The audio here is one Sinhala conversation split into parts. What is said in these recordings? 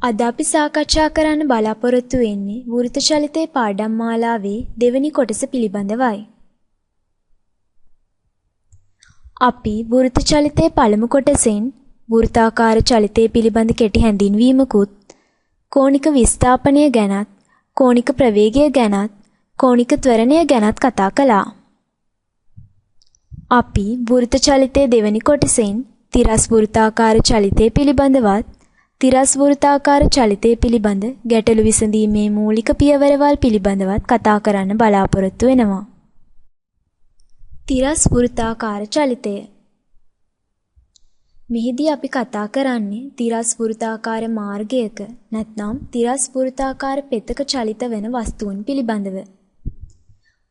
අද අපි සාකච්ඡා කරන්න බලාපොරොත්තු වෙන්නේ වෘත්ත චලිතයේ පාඩම් මාලාවේ දෙවෙනි කොටස පිළිබඳවයි. අපි වෘත්ත චලිතයේ පළමු කොටසෙන් වෘත්තාකාර චලිතය පිළිබඳ කෙටි හැඳින්වීමකුත්, කෝණික විස්ථාපනය ගැනත්, කෝණික ප්‍රවේගය ගැනත්, කෝණික ත්වරණය ගැනත් කතා කළා. අපි වෘත්ත චලිතයේ දෙවෙනි කොටසෙන් තිරස් වෘත්තාකාර චලිතය පිළිබඳවත්, තිරස් වෘත්තාකාර චලිතය පිළිබඳ ගැටලු විසඳීමේ මූලික පියවරවල් පිළිබඳවත් කතා කරන්න බලාපොරොත්තු වෙනවා. තිරස් වෘත්තාකාර චලිතය. මෙහිදී අපි කතා කරන්නේ තිරස් වෘත්තාකාර මාර්ගයක නැත්නම් තිරස් වෘත්තාකාර පෙතක චලිත වෙන වස්තුන් පිළිබඳව.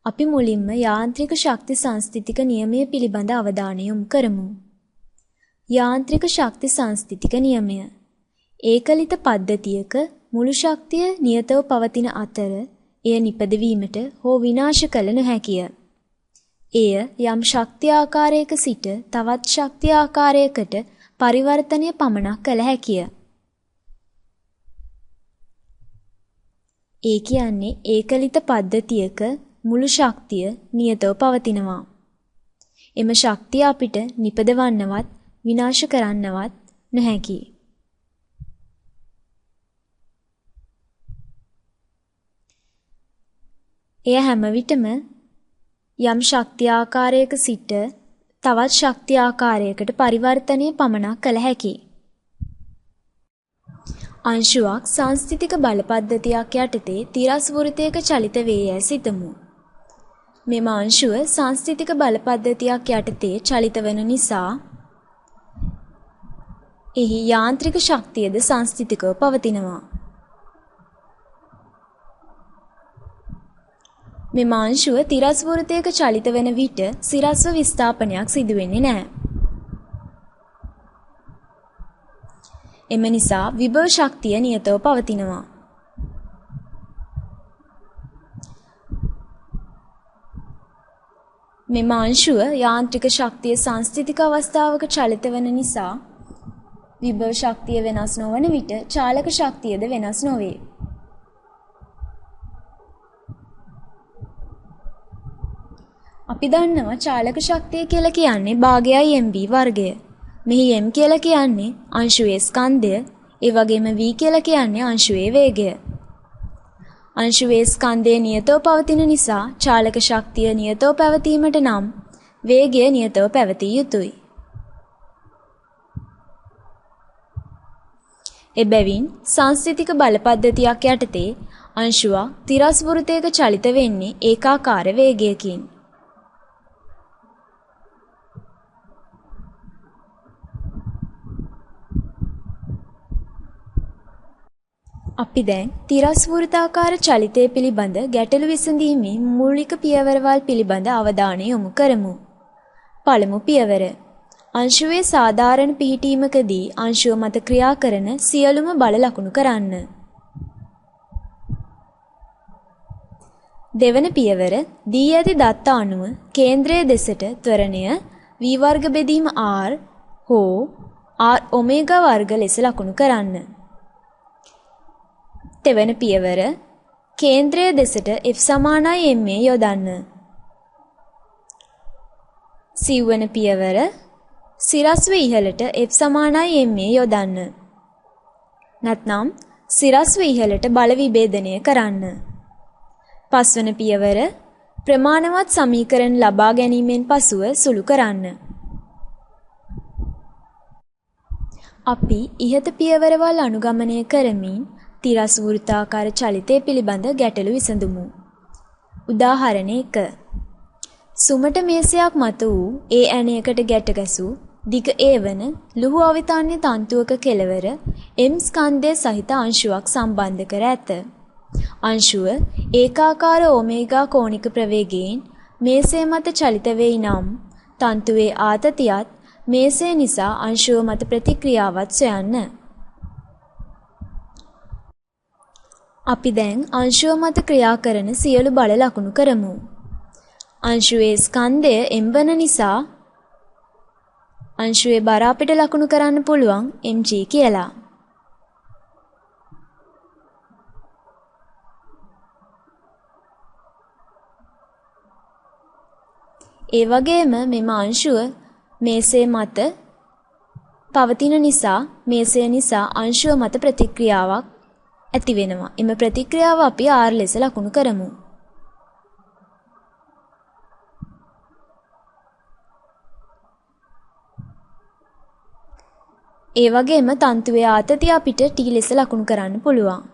අපි මුලින්ම යාන්ත්‍රික ශක්ති සංස්ථිතික නියමය පිළිබඳ අවධානය යොමු කරමු. යාන්ත්‍රික ශක්ති සංස්ථිතික නියමය. ඒකලිත පද්ධතියක මුළු ශක්තිය නියතව පවතින අතර එය නිපදවීමට හෝ විනාශ කළ නොහැකිය. එය යම් ශක්ති ආකාරයක සිට තවත් ශක්ති ආකාරයකට පරිවර්තනය පමණක් කළ හැකිය. ඒ කියන්නේ ඒකලිත පද්ධතියක මුළු ශක්තිය නියතව පවතිනවා. එම ශක්තිය අපිට නිපදවන්නවත් විනාශ කරන්නවත් නොහැකියි. එය හැම විටම යම් ශක්ති ආකාරයක සිට තවත් ශක්ති ආකාරයකට පරිවර්තනය පමණක් කළ හැකියි. අංශුවක් සංස්ථිතික බල පද්ධතියක් යටතේ තිරස් වෘත්තයක චලිත වේ යැයි සිතමු. මෙම අංශුව සංස්ථිතික බල පද්ධතියක් යටතේ චලිත වන නිසා එහි යාන්ත්‍රික ශක්තියද සංස්ථිතිකව පවතිනවා. මෙම අංශුව තිරස් වෘත්තයක චලිත වන විට සිරස්ව විස්ථාපනයක් සිදු වෙන්නේ නැහැ. එම නිසා විභව ශක්තිය නියතව පවතිනවා. මෙම අංශුව යාන්ත්‍රික ශක්තිය සංස්ථිතික අවස්ථාවක චලිත වන නිසා විභව ශක්තිය වෙනස් නොවන විට චාලක ශක්තියද වෙනස් නොවේ. අපි දන්නවා චාලක ශක්තිය කියලා කියන්නේ භාගයයි mv වර්ගය. මෙහි m කියලා කියන්නේ අංශුවේ ස්කන්ධය, ඒ වගේම v කියලා කියන්නේ අංශුවේ වේගය. අංශුවේ ස්කන්ධය නියතව පවතින නිසා චාලක ශක්තිය නියතව පැවතීමට නම් වේගය නියතව පැවතිය යුතුයි. එබැවින් සංස්ථිතික බල පද්ධතියක් යටතේ අංශුවක් තිරස් වෘත්තයක චලිත වෙන්නේ ඒකාකාර වේගයකින්. අපි දැන් තිරස් වෘත්තාකාර චලිතය පිළිබඳ ගැටලු විසඳීමේ මූලික පියවරවල් පිළිබඳ අවධානය යොමු කරමු. පළමු පියවර. අංශුවේ සාධාරණ පිහිටීමකදී අංශුව මත ක්‍රියා කරන සියලුම බල ලකුණු කරන්න. දෙවන පියවර, දී ඇති දත්ත අනුව කේන්ද්‍රය දෙසට ත්වරණය v වර්ග බෙදීම r හෝ r omega වර්ග ලෙස ලකුණු කරන්න. තෙවන පියවර, කේන්ද්‍රය දෙසට F සමානයි ma යොදන්න. සිව්වන පියවර, සිරස්ව ඉහළට F සමානයි ma යොදන්න. නැත්නම් සිරස්ව ඉහළට බල විභේදනය කරන්න. පස්වන පියවර, ප්‍රමාණවත් සමීකරණ ලබා ගැනීමෙන් පසුව සුළු කරන්න. අපි ඉහත පියවරවල් අනුගමනය කරමින් තිරස් වෘත්තාකාර චලිතය පිළිබඳ ගැටලු විසඳුමු. උදාහරණ 1. සුමට මේසයක් මත වූ ඒ ඇණයකට ගැට ගැසූ දිග A වන ලුහු අවිතන්‍ය තන්තුවක කෙළවර M ස්කන්ධය සහිත අංශුවක් සම්බන්ධ කර ඇත. අංශුව ඒකාකාර ඔමේගා කෝණික ප්‍රවේගයෙන් මේසය මත චලිත වෙයි නම් තන්තුවේ ආතතියත් මේසය නිසා අංශුව මත ප්‍රතික්‍රියාවත් සොයන්න. අපි දැන් අංශුව මත ක්‍රියා කරන සියලු බල ලකුණු කරමු. අංශුවේ ස්කන්ධය m වන නිසා අංශුවේ බර අපිට ලකුණු කරන්න පුළුවන් mg කියලා. ඒ වගේම මෙම අංශුව මේසය මත පවතින නිසා මේසය නිසා අංශුව මත ප්‍රතික්‍රියාවක් ඇති වෙනවා. එම ප්‍රතික්‍රියාව අපි R ලෙස ලකුණු කරමු. ඒ වගේම තන්තුවේ ආතතිය අපිට T ලෙස ලකුණු කරන්න පුළුවන්.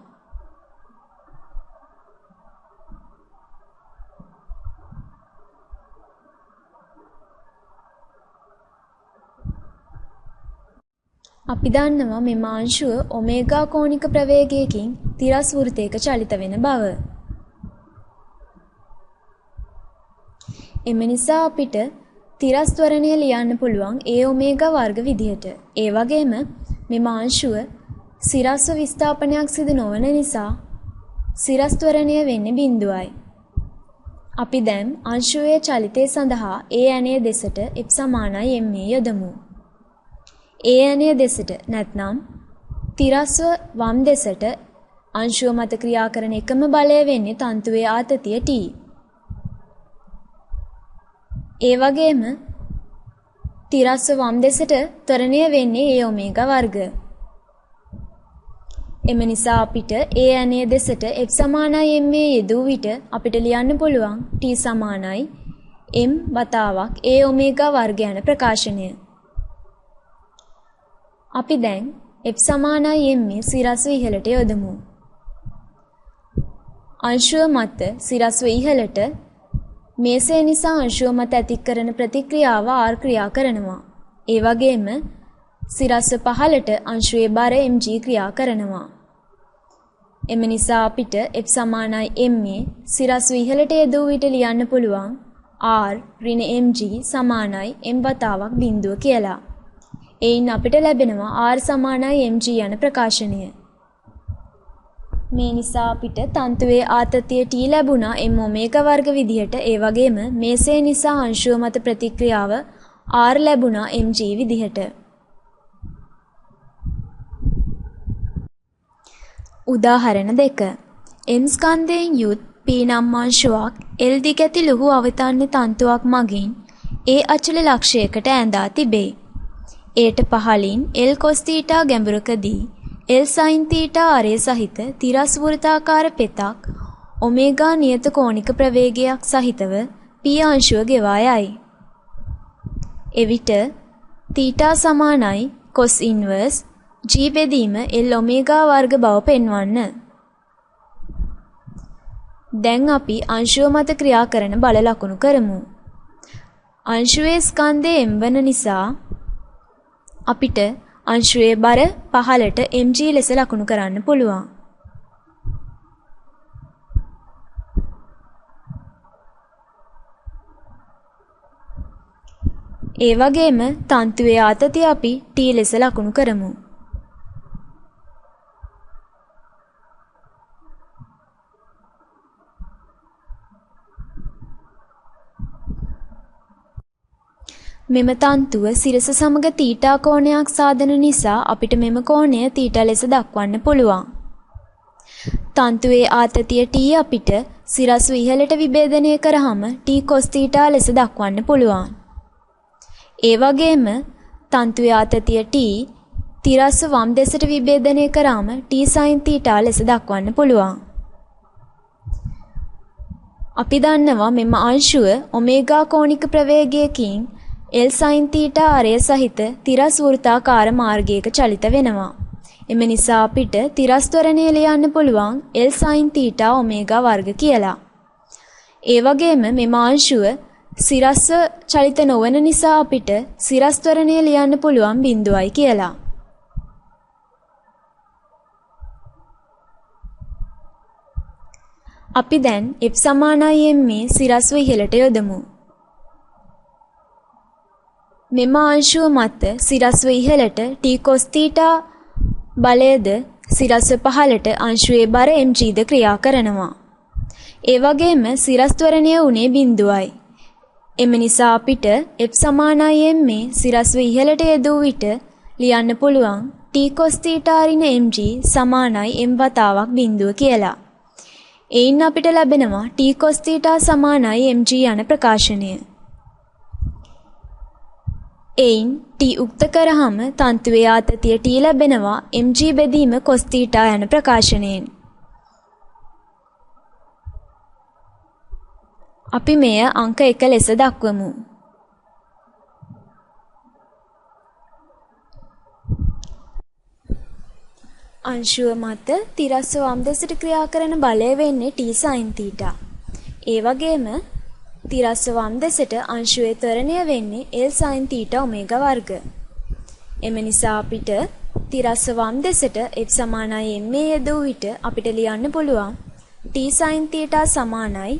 අපි දන්නවා මෙම අංශුව ඔමේගා කෝණික ප්‍රවේගයකින් තිරස් වෘත්තයක චලිත වෙන බව. එම නිසා අපිට තිරස් ත්වරණය ලියන්න පුළුවන් A omega වර්ග විදිහට. ඒ වගේම මෙම අංශුව සිරස්ව විස්ථාපනයක් සිදු නොවන නිසා සිරස් ත්වරණය වෙන්නේ බිඳුවයි. අපි දැන් අංශුවේ චලිතය සඳහා A ඇණය දෙසට F සමානයි ma යොදමු. A ඇණය දෙසට නැත්නම් තිරස්ව වම් දෙසට අංශුව මත ක්‍රියා කරන එකම බලය වෙන්නේ තන්තුවේ ආතතිය T. ඒ වගේම තිරස්ව වම් දෙසට ත්වරණය වෙන්නේ A omega වර්ග. එම නිසා අපිට A ඇණය දෙසට F සමානයි ma යෙදූ විට අපිට ලියන්න පුළුවන් T සමානයි m වතාවක් A omega වර්ග යන ප්‍රකාශනය. අපි දැන් F සමානයි ma සිරස්ව ඉහළට යොදමු. අංශුව මත සිරස්ව ඉහළට මේසය නිසා අංශුව මත ඇති කරන ප්‍රතික්‍රියාව R ක්‍රියා කරනවා. ඒ වගේම සිරස්ව පහළට අංශුවේ බර mg ක්‍රියා කරනවා. එම නිසා අපිට F සමානයි ma සිරස්ව ඉහළට යෙදූ විට ලියන්න පුළුවන් R ඍණ mg සමානයි m වතාවක් බිඳුව කියලා. එයින් අපිට ලැබෙනවා R සමානයි mg යන ප්‍රකාශනය. මේ නිසා අපිට තන්තුවේ ආතතිය T ලැබුණා m omega වර්ග විදිහට. ඒ වගේම මේසය නිසා අංශුව මත ප්‍රතික්‍රියාව R ලැබුණා mg විදිහට. උදාහරණ 2. M ස්කන්ධයෙන් යුත් P නම් අංශුවක් L දිග ඇති ලුහු අවතන්නේ තන්තුවක් මගින් A අචල ලක්ෂයකට ඈඳා තිබේ. එයට පහළින් L cos θ ගැඹුරකදී L sin θ අරය සහිත තිරස් වෘත්තාකාර පෙතක් ඔමේගා නියත කෝණික ප්‍රවේගයක් සහිතව P අංශුව ගෙවා යයි. එවිට θ සමානයි cos inverse g බෙදීම L omega වර්ග බව පෙන්වන්න. දැන් අපි අංශුව මත ක්‍රියා කරන බල ලකුණු කරමු. අංශුවේ ස්කන්ධය m වන නිසා අපිට අංශුවේ බර පහළට mg ලෙස ලකුණු කරන්න පුළුවන්. ඒ වගේම තන්තුවේ ආතතිය අපි T ලෙස ලකුණු කරමු. මෙම තන්තුව සිරස සමග තීටා කෝණයක් සාදන නිසා අපිට මෙම කෝණය තීටා ලෙස දක්වන්න පුළුවන්. තන්තුවේ ආතතිය T අපිට සිරස්ව ඉහළට විභේදනය කරාම T cos θ ලෙස දක්වන්න පුළුවන්. ඒ වගේම තන්තුවේ ආතතිය T තිරස්ව වම් දෙසට විභේදනය කරාම T sin θ ලෙස දක්වන්න පුළුවන්. අපි දන්නවා මෙම අංශුව ඔමේගා කෝණික ප්‍රවේගයකින් L sin θ අරය සහිත තිරස් වෘත්තාකාර මාර්ගයක චලිත වෙනවා. එම නිසා අපිට තිරස් ත්වරණය ලියන්න පුළුවන් L sin θ omega වර්ග කියලා. ඒ වගේම මෙම අංශුව සිරස්ව චලිත නොවන නිසා අපිට සිරස් ත්වරණය ලියන්න පුළුවන් බිඳුවයි කියලා. අපි දැන් F සමානයි ma සිරස්ව ඉහළට යොදමු. මෙම අංශුව මත සිරස්ව ඉහළට T cos θ බලයද සිරස්ව පහළට අංශුවේ බර mg ද ක්‍රියා කරනවා. ඒ වගේම සිරස් ත්වරණය උනේ බිඳුවයි. එම නිසා අපිට F සමානයි ma සිරස්ව ඉහළට යෙදූ විට ලියන්න පුළුවන් T cos θ ඍණ mg සමානයි m වතාවක් බිඳුව කියලා. එයින් අපිට ලැබෙනවා T cos θ සමානයි mg යන ප්‍රකාශනය. එයින් T උක්ත කරාම තන්තුවේ ආතතිය T ලැබෙනවා mg බෙදීම cos θ යන ප්‍රකාශනයෙන්. අපි මෙය අංක 1 ලෙස දක්වමු. අංශුව මත තිරස්ව වම් දෙසට ක්‍රියා කරන බලය වෙන්නේ T sin θ. ඒ වගේම තිරස්ව වම් දෙසට අංශුවේ ත්වරණය වෙන්නේ L sin θ omega වර්ග. එම නිසා අපිට තිරස්ව වම් දෙසට F සමානයි ma යෙදූ විට අපිට ලියන්න පුළුවන් T sin θ සමානයි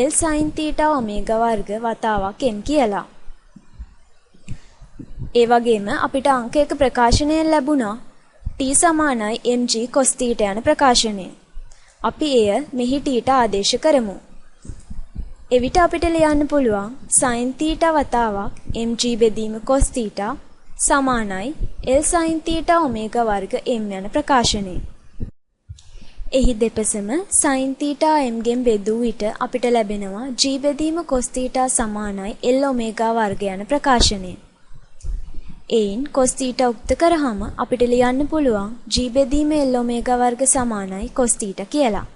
L sin θ omega වර්ග වතාවක් m කියලා. ඒ වගේම අපිට අංක 1 ප්‍රකාශනයෙන් ලැබුණා T සමානයි mg cos θ යන ප්‍රකාශනය. අපි එය මෙහි t ට ආදේශ කරමු. එවිට අපිට ලියන්න පුළුවන් sin θ වතාවක් mg බෙදීම cos θ සමානයි L sin θ omega වර්ග m යන ප්‍රකාශනය. එහි දෙපසම sin θ m ගෙන් බෙදූ විට අපිට ලැබෙනවා g බෙදීම cos θ සමානයි L omega වර්ග යන ප්‍රකාශනය. එයින් cos θ උක්ත කරාම අපිට ලියන්න පුළුවන් g බෙදීම L omega වර්ග සමානයි cos θ කියලා.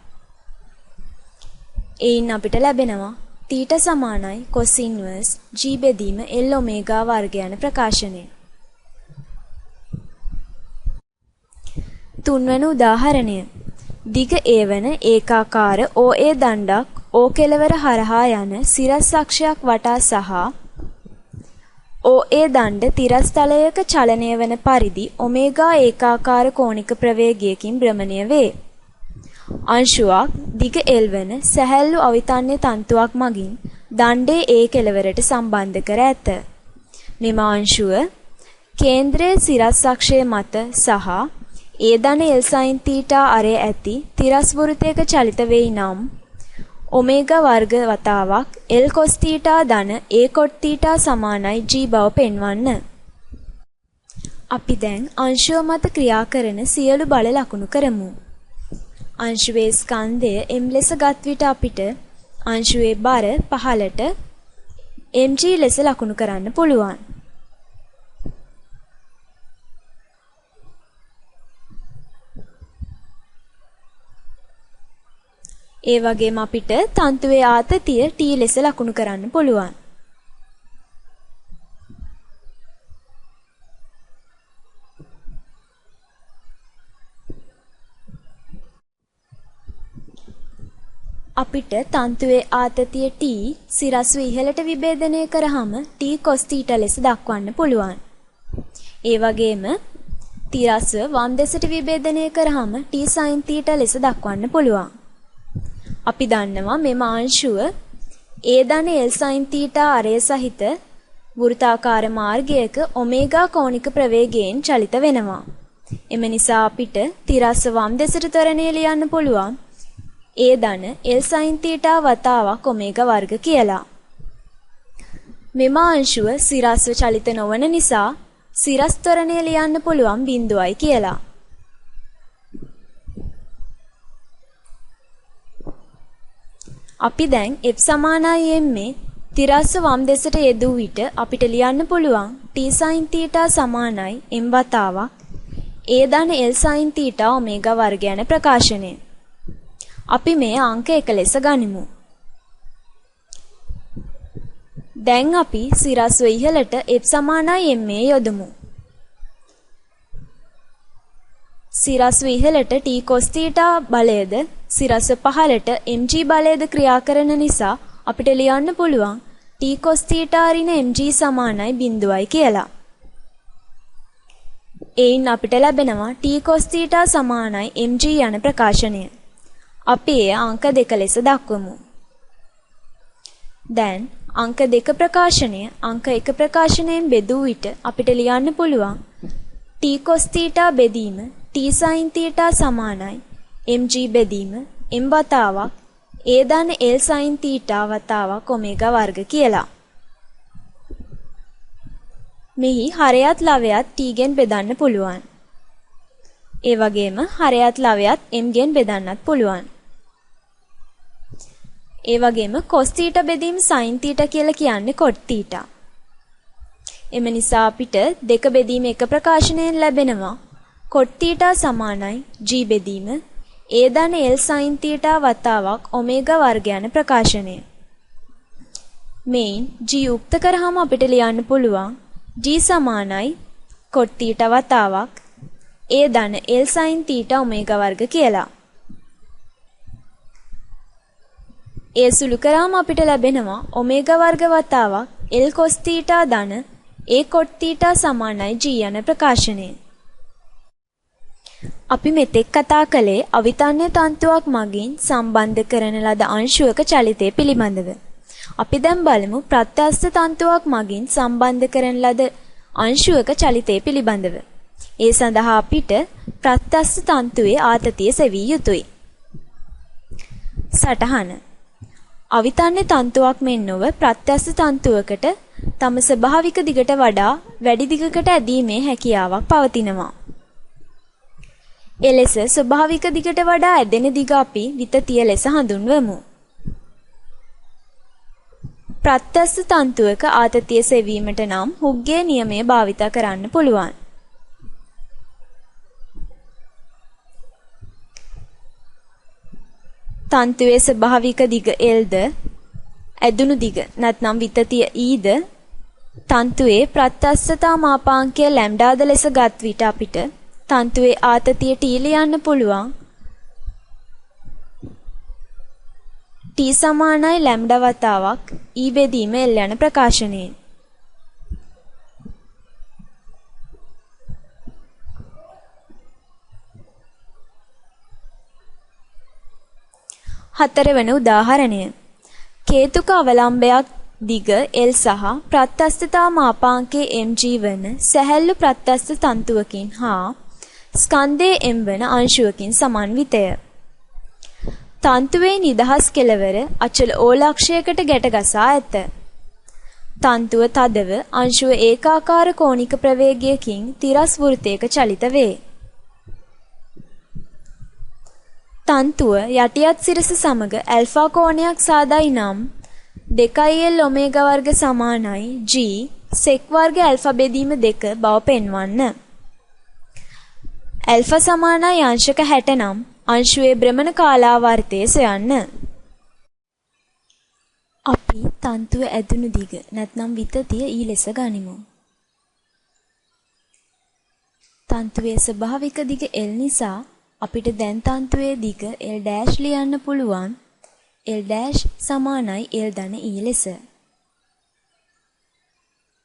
එයින් අපිට ලැබෙනවා θ සමානයි cos inverse g බෙදීම L omega වර්ග යන ප්‍රකාශනය. තුන්වන උදාහරණය. දිග A වන ඒකාකාර OA දණ්ඩක් O කෙළවර හරහා යන සිරස් අක්ෂයක් වටා සහ OA දණ්ඩ තිරස් තලයක චලනය වන පරිදි ඔමේගා ඒකාකාර කෝණික ප්‍රවේගයකින් භ්‍රමණය වේ. අංශුවක් දිග L වන සැහැල්ලු අවිතන්‍ය තන්තුවක් මගින් දණ්ඩේ A කෙළවරට සම්බන්ධ කර ඇත. මෙම අංශුව කේන්ද්‍රයේ සිරස් අක්ෂය මත සහ A ධන L sin θ අරය ඇති තිරස් වෘත්තයක චලිත වෙයි නම් ඔමේගා වර්ග වතාවක් L cos θ ධන A cot θ සමානයි g බව පෙන්වන්න. අපි දැන් අංශුව මත ක්‍රියා කරන සියලු බල ලකුණු කරමු. අංශුවේ ස්කන්ධය m ලෙස ගත් විට අපිට අංශුවේ බර පහළට mg ලෙස ලකුණු කරන්න පුළුවන්. ඒ වගේම අපිට තන්තුවේ ආතතිය T ලෙස ලකුණු කරන්න පුළුවන්. අපිට තන්තුවේ ආතතිය T සිරස්ව ඉහළට විභේදනය කරාම T cos θ ලෙස දක්වන්න පුළුවන්. ඒ වගේම තිරස්ව වම් දෙසට විභේදනය කරාම T sin θ ලෙස දක්වන්න පුළුවන්. අපි දන්නවා මෙම අංශුව A ධන L sin θ අරය සහිත වෘත්තාකාර මාර්ගයක ඔමේගා කෝණික ප්‍රවේගයෙන් චලිත වෙනවා. එම නිසා අපිට තිරස්ව වම් දෙසට ත්වරණය ලියන්න පුළුවන් A ධන L sin θ වතාවක් ඔමේගා වර්ග කියලා. මෙම අංශුව සිරස්ව චලිත නොවන නිසා සිරස් ත්වරණය ලියන්න පුළුවන් බිඳුවයි කියලා. අපි දැන් F සමානයි ma තිරස්ව වම් දෙසට යෙදූ විට අපිට ලියන්න පුළුවන් T sin θ සමානයි m වතාවක් A ධන L sin θ omega වර්ග යන ප්‍රකාශනය. අපි මේ අංක 1 ලෙස ගනිමු. දැන් අපි සිරස්ව ඉහළට F සමානයි ma යොදමු. සිරස්ව ඉහළට T cos θ බලයද සිරස්ව පහළට mg බලයද ක්‍රියා කරන නිසා අපිට ලියන්න පුළුවන් T cos θ ඍණ mg සමානයි බිඳුවයි කියලා. එයින් අපිට ලැබෙනවා T cos θ සමානයි mg යන ප්‍රකාශනය. අපි එය අංක 2 ලෙස දක්වමු. දැන් අංක 2 ප්‍රකාශනය අංක 1 ප්‍රකාශනයෙන් බෙදූ විට අපිට ලියන්න පුළුවන් T cos θ බෙදීම T sin θ සමානයි mg බෙදීම m වතාවක් A ධන L sin θ වතාවක් ඔමේගා වර්ග කියලා. මෙහි හරයත් ලවයත් T ගෙන් බෙදන්න පුළුවන්. ඒ වගේම හරයත් ලවයත් m ගෙන් බෙදන්නත් පුළුවන්. ඒ වගේම cos θ බෙදීම sin θ කියලා කියන්නේ cot θ. එම නිසා අපිට 2 බෙදීම 1 ප්‍රකාශනයෙන් ලැබෙනවා cot theta සමානයි g බෙදීම a ධන L sin theta වතාවක් ඔමේගා වර්ග යන ප්‍රකාශනය. මෙයින් g උක්ත කරාම අපිට ලියන්න පුළුවන් g සමානයි cot theta වතාවක් a ධන L sin theta omega වර්ග කියලා. ඒ සුළු කරාම අපිට ලැබෙනවා ඔමේගා වර්ග වතාවක් L cos theta ධන a cot theta සමානයි g යන ප්‍රකාශනය. අපි මෙතෙක් කතා කළේ අවිතන්‍ය තන්තුවක් මගින් සම්බන්ධ කරන ලද අංශුවක චලිතය පිළිබඳව. අපි දැන් බලමු ප්‍රත්‍යස්ත තන්තුවක් මගින් සම්බන්ධ කරන ලද අංශුවක චලිතය පිළිබඳව. ඒ සඳහා අපිට ප්‍රත්‍යස්ත තන්තුවේ ආතතිය සෙවිය යුතුයි. සටහන අවිතන්‍ය තන්තුවක් මෙන් නොව ප්‍රත්‍යස්ත තන්තුවකට තම ස්වභාවික දිගට වඩා වැඩි දිගකට ඇදීමේ හැකියාවක් පවතිනවා. එලෙස ස්වභාවික දිගට වඩා ඇදෙන දිග අපි විතතිය ලෙස හඳුන්වමු. ප්‍රත්‍යස්ත තන්තුවක ආතතිය සෙවීමට නම් හුක්ගේ නියමය භාවිත කරන්න පුළුවන්. තන්තුවේ ස්වභාවික දිග L ද ඇදුණු දිග නැත්නම් විතතිය E ද තන්තුවේ ප්‍රත්‍යස්තතා මාපාංකය ලැම්ඩා ද ලෙස ගත් විට අපිට තන්තුවේ ආතතිය T ලියන්න පුළුවන්. T සමානයි ලැම්ඩා වතාවක් E බෙදීම L යන ප්‍රකාශනයෙන්. හතරවන උදාහරණය. කේතුක අවලම්බයක් දිග L සහ ප්‍රත්‍යස්තතා මාපාංකයේ mg වන සැහැල්ලු ප්‍රත්‍යස්ත තන්තුවකින් හා ස්කන්ධයේ m වන අංශුවකින් සමන්විතය. තන්තුවේ නිදහස් කෙළවර අචල ඕලක්ෂයකට ගැට ගසා ඇත. තන්තුව තදව අංශුව ඒකාකාර කෝණික ප්‍රවේගයකින් තිරස් වෘත්තයක චලිත වේ. තන්තුව යටියත් සිරස සමග ඇල්ෆා කෝණයක් සාදයි නම් 2L omega වර්ග සමානයි g සෙක් වර්ග ඇල්ෆා බෙදීම 2 බව පෙන්වන්න. ඇල්ෆා සමානයි අංශක 60 නම් අංශුවේ භ්‍රමණ කාලාවර්තය සොයන්න. අපි තන්තුව ඇදුණු දිග නැත්නම් විතතිය E ලෙස ගනිමු. තන්තුවේ ස්වභාවික දිග L නිසා අපිට දැන් තන්තුවේ දිග L dash ලියන්න පුළුවන්. L dash සමානයි L ධන E ලෙස.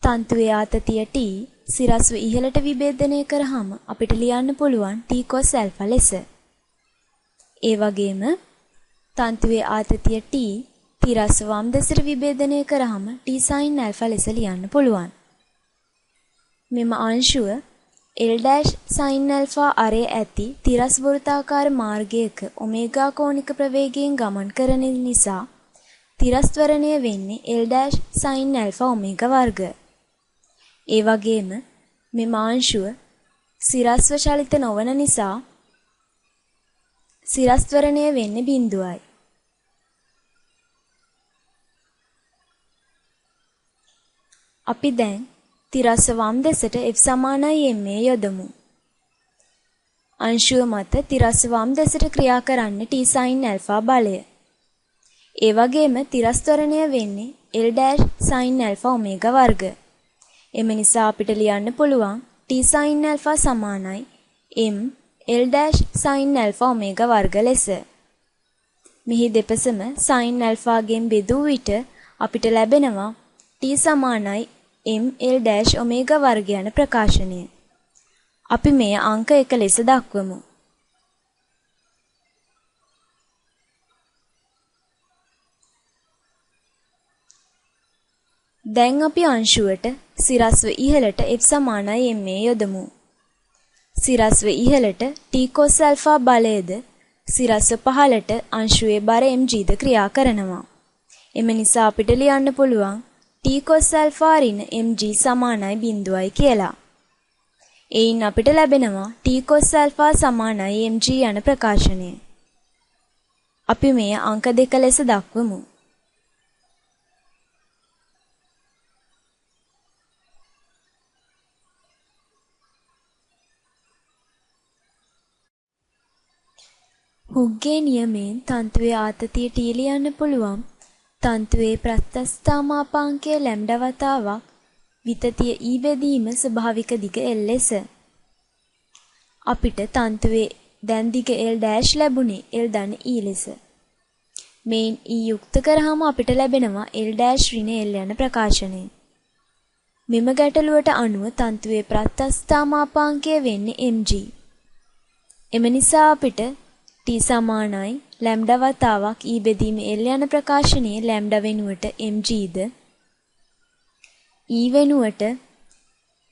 තන්තුවේ ආතතිය T සිරස්ව ඉහළට විභේදනය කරාම අපිට ලියන්න පුළුවන් T cos alpha ලෙස. ඒ වගේම තන්තුවේ ආතතිය T තිරස්ව වම් දෙසට විභේදනය කරාම T sin alpha ලෙස ලියන්න පුළුවන්. මෙම අංශුව L dash sin alpha අරය ඇති තිරස් වෘත්තාකාර මාර්ගයක ඔමේගා කෝණික ප්‍රවේගයෙන් ගමන් කරන නිසා තිරස් ත්වරණය වෙන්නේ L dash sin alpha omega වර්ග. ඒ වගේම මෙම අංශුව සිරස්ව චලිත නොවන නිසා සිරස් ත්වරණය වෙන්නේ බිඳුවයි. අපි දැන් තිරස්ව වම් දෙසට F සමානයි ma යොදමු. අංශුව මත තිරස්ව වම් දෙසට ක්‍රියා කරන්නේ T sin alpha බලය. ඒ වගේම තිරස් ත්වරණය වෙන්නේ L dash sin alpha omega වර්ග. එම නිසා අපිට ලියන්න පුළුවන් T sin alpha සමානයි m L dash sin alpha omega වර්ග ලෙස. මෙහි දෙපසම sin alpha ගෙන් බෙදූ විට අපිට ලැබෙනවා T සමානයි m L dash omega වර්ග යන ප්‍රකාශනය. අපි මෙය අංක 1 ලෙස දක්වමු. දැන් අපි අංශුවට සිරස්ව ඉහළට F සමානයි ma යොදමු. සිරස්ව ඉහළට T cos alpha බලයද සිරස්ව පහළට අංශුවේ බර mg ද ක්‍රියා කරනවා. එම නිසා අපිට ලියන්න පුළුවන් T cos alpha ඍණ mg සමානයි බිඳුවයි කියලා. එයින් අපිට ලැබෙනවා T cos alpha සමානයි mg යන ප්‍රකාශනය. අපි මෙය අංක 2 ලෙස දක්වමු. හුක්ගේ නියමයෙන් තන්තුවේ ආතතිය T ලියන්න පුළුවන් තන්තුවේ ප්‍රත්‍යස්ථා මාපාංකය ලැම්ඩා වතාවක් විතතිය E බෙදීම ස්වභාවික දිග L ලෙස. අපිට තන්තුවේ දැන් දිග L dash ලැබුණේ L ධන E ලෙස. මෙයින් E යුක්ත කරාම අපිට ලැබෙනවා L dash ඍණ L යන ප්‍රකාශනය. මෙම ගැටලුවට අනුව තන්තුවේ ප්‍රත්‍යස්ථා මාපාංකය වෙන්නේ mg. එම නිසා අපිට T සමානයි ලැම්ඩා වතාවක් E බෙදීම L යන ප්‍රකාශනයේ ලැම්ඩා වෙනුවට mg ද E වෙනුවට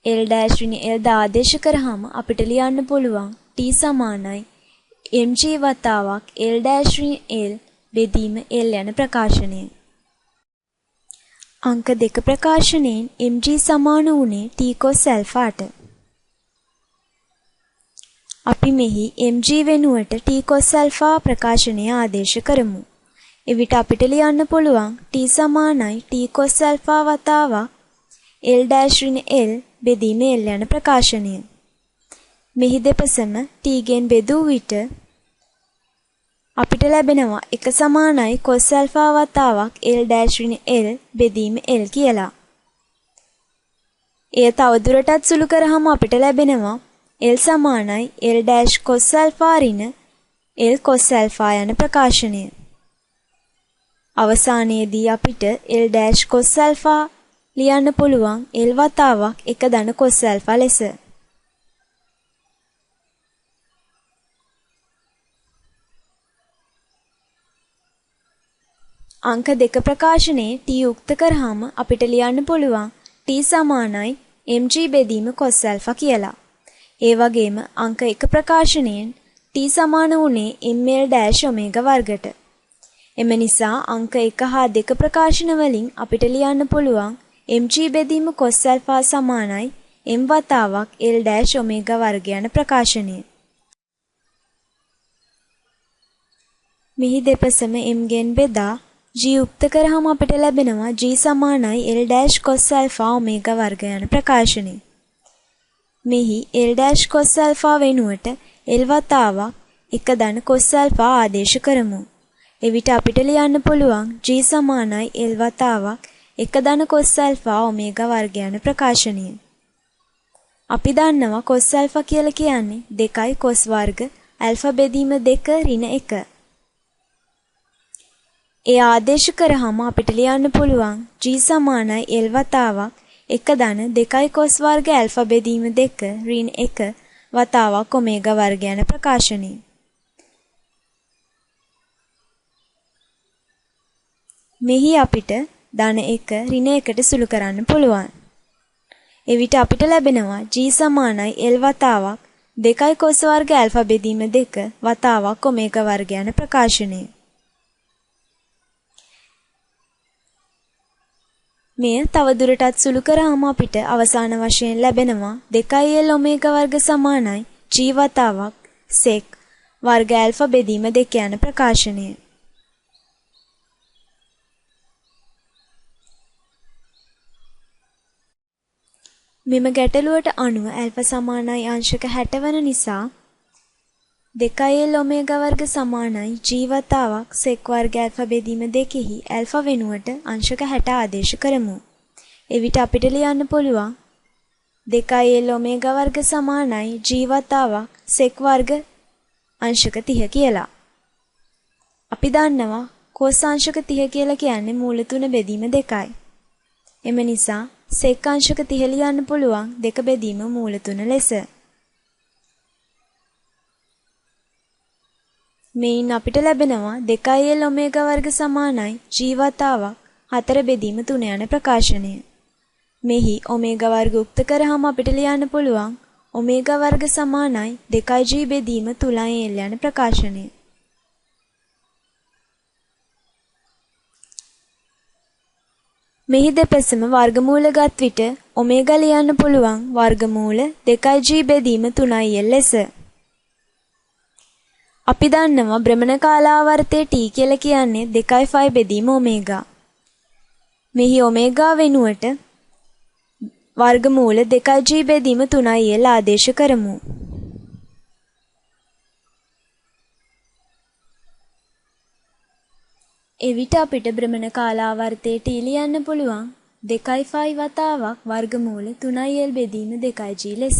L dash ඍණ L ද ආදේශ කරාම අපිට ලියන්න පුළුවන් T සමානයි mg වතාවක් L dash ඍණ L බෙදීම L යන ප්‍රකාශනය. අංක 2 ප්‍රකාශනයෙන් mg සමාන වුණේ T cos ඇල්ෆාට. අපි මෙහි mg වෙනුවට T cos alpha ප්‍රකාශනය ආදේශ කරමු. එවිට අපිට ලියන්න පුළුවන් T සමානයි T cos alpha වතාවක් L dash ඍණ L බෙදීම L යන ප්‍රකාශනය. මෙහි දෙපසම T ගෙන් බෙදූ විට අපිට ලැබෙනවා 1 සමානයි cos alpha වතාවක් L dash ඍණ L බෙදීම L කියලා. එය තවදුරටත් සුළු කරාම අපිට ලැබෙනවා L සමානයි L dash cos alpha ඍණ L cos alpha යන ප්‍රකාශනය. අවසානයේදී අපිට L dash cos alpha ලියන්න පුළුවන් L වතාවක් 1 ධන cos alpha ලෙස. අංක 2 ප්‍රකාශනයේ T යුක්ත කරාම අපිට ලියන්න පුළුවන් T සමානයි mg බෙදීම cos alpha කියලා. ඒ වගේම අංක 1 ප්‍රකාශනයෙන් T සමාන වුණේ ml dash omega වර්ගට. එම නිසා අංක 1 හා 2 ප්‍රකාශන වලින් අපිට ලියන්න පුළුවන් mg බෙදීම cos alpha සමානයි m වතාවක් L dash omega වර්ග යන ප්‍රකාශනය. මෙහි දෙපසම m ගෙන් බෙදා g යුක්ත කරාම අපිට ලැබෙනවා g සමානයි L dash cos alpha omega වර්ග යන ප්‍රකාශනය. මෙහි L dash cos alpha වෙනුවට L වතාවක් 1 ධන cos alpha ආදේශ කරමු. එවිට අපිට ලියන්න පුළුවන් g සමානයි L වතාවක් 1 ධන cos alpha omega වර්ග යන ප්‍රකාශනය. අපි දන්නවා cos alpha කියලා කියන්නේ 2 cos වර්ග ඇල්ෆා බෙදීම 2 ඍණ 1. ඒ ආදේශ කරාම අපිට ලියන්න පුළුවන් g සමානයි L වතාවක් 1 ධන 2 cos වර්ග ඇල්ෆා බෙදීම 2 ඍණ 1 වතාවක් ඔමේගා වර්ග යන ප්‍රකාශනය. මෙහි අපිට ධන 1 ඍණ 1ට සුළු කරන්න පුළුවන්. එවිට අපිට ලැබෙනවා g සමානයි L වතාවක් 2 cos වර්ග ඇල්ෆා බෙදීම 2 වතාවක් ඔමේගා වර්ග යන ප්‍රකාශනය. මෙය තවදුරටත් සුළු කරාම අපිට අවසාන වශයෙන් ලැබෙනවා 2L omega වර්ග සමානයි g වතාවක් sec වර්ග ඇල්ෆා බෙදීම 2 යන ප්‍රකාශනය. මෙම ගැටලුවට අනුව ඇල්ෆා සමානයි අංශක 60 වන නිසා 2L omega වර්ග සමානයි g වතාවක් sec වර්ග ඇල්ෆා බෙදීම 2 ඇල්ෆා වෙනුවට අංශක 60 ආදේශ කරමු. එවිට අපිට ලියන්න පුළුවන් 2L omega වර්ග සමානයි g වතාවක් sec වර්ග අංශක 30 කියලා. අපි දන්නවා cos අංශක 30 කියලා කියන්නේ මූල 3 බෙදීම 2යි. එම නිසා sec අංශක 30 ලියන්න පුළුවන් 2 බෙදීම මූල 3 ලෙස. මෙයින් අපිට ලැබෙනවා 2L omega වර්ග සමානයි g වතාවක් 4 බෙදීම 3 යන ප්‍රකාශනය. මෙහි ඔමේගා වර්ග උක්ත කරාම අපිට ලියන්න පුළුවන් ඔමේගා වර්ග සමානයි 2g බෙදීම 3L යන ප්‍රකාශනය. මෙහි දෙපසම වර්ගමූල ගත් විට ඔමේගා ලියන්න පුළුවන් වර්ගමූල 2g බෙදීම 3L ලෙස. අපි දන්නවා භ්‍රමණ කාලාවර්තය T කියලා කියන්නේ 2.5 බෙදීම ඔමේගා. මෙහි ඔමේගා වෙනුවට වර්ගමූල 2g බෙදීම 3L ආදේශ කරමු. එවිට අපිට භ්‍රමණ කාලාවර්තය T ලියන්න පුළුවන් 2 ෆයි වතාවක් වර්ගමූල 3L බෙදීම 2G ලෙස.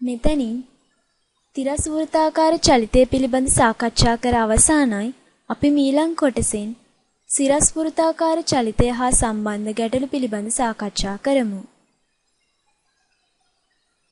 මෙතැනින් තිරස් වෘත්තාකාර චලිතය පිළිබඳ සාකච්ඡා කර අවසానයි. අපි මීළඟ කොටසෙන් සිරස් වෘත්තාකාර චලිතය හා සම්බන්ධ ගැටලු පිළිබඳ සාකච්ඡා කරමු.